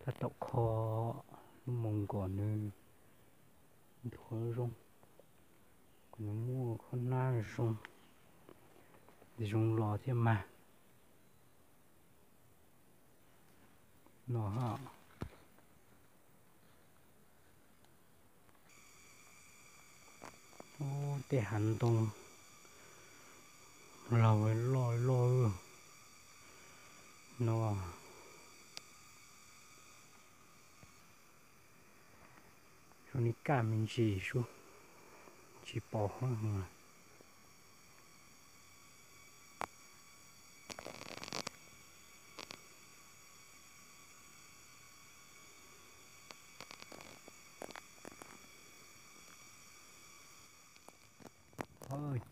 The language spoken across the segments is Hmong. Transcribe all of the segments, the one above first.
Tab tom kho lub moo kom nws nthuav zoo, kom nws muaj khaub hnab zoo, ntxim zoo los thiab mas. No ha. Ub, tej hav ntoo laug loj loj no. Zoo li kaj me ntsis sub, tsis pom hab.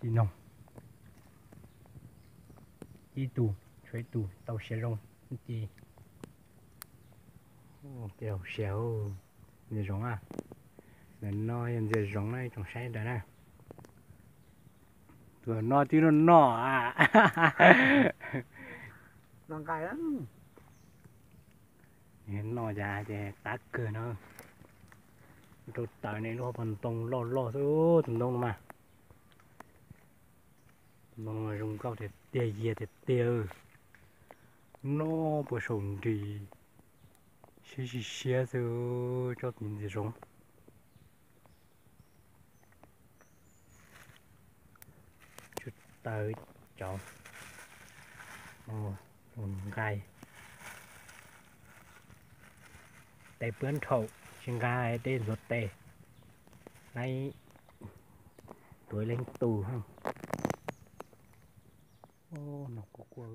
Ci noog, ib tug tshuav ib tug tau siav zoo. Ci, tej laus siav ntxias zoov a. Ntawm no yog ntxias zoov na, ib tsoom saib ntawd na. Tus no twb noj noj a. Noj cas ces qab kawg no. Rau taws ne lub hauv paus ntoo loj loj xwb tus ntoo no mas. Tus ntoo no zoo nkauj tiag tiag, yiag tiag tiag. Noj puas saum nris, siab siab siab xwb, tsob ntxias zoov. Tshuav taws cov nqaij, tes puab nrhaum tsis nqa dej ntxuav tes, laib tuav leej tus. No kuj kua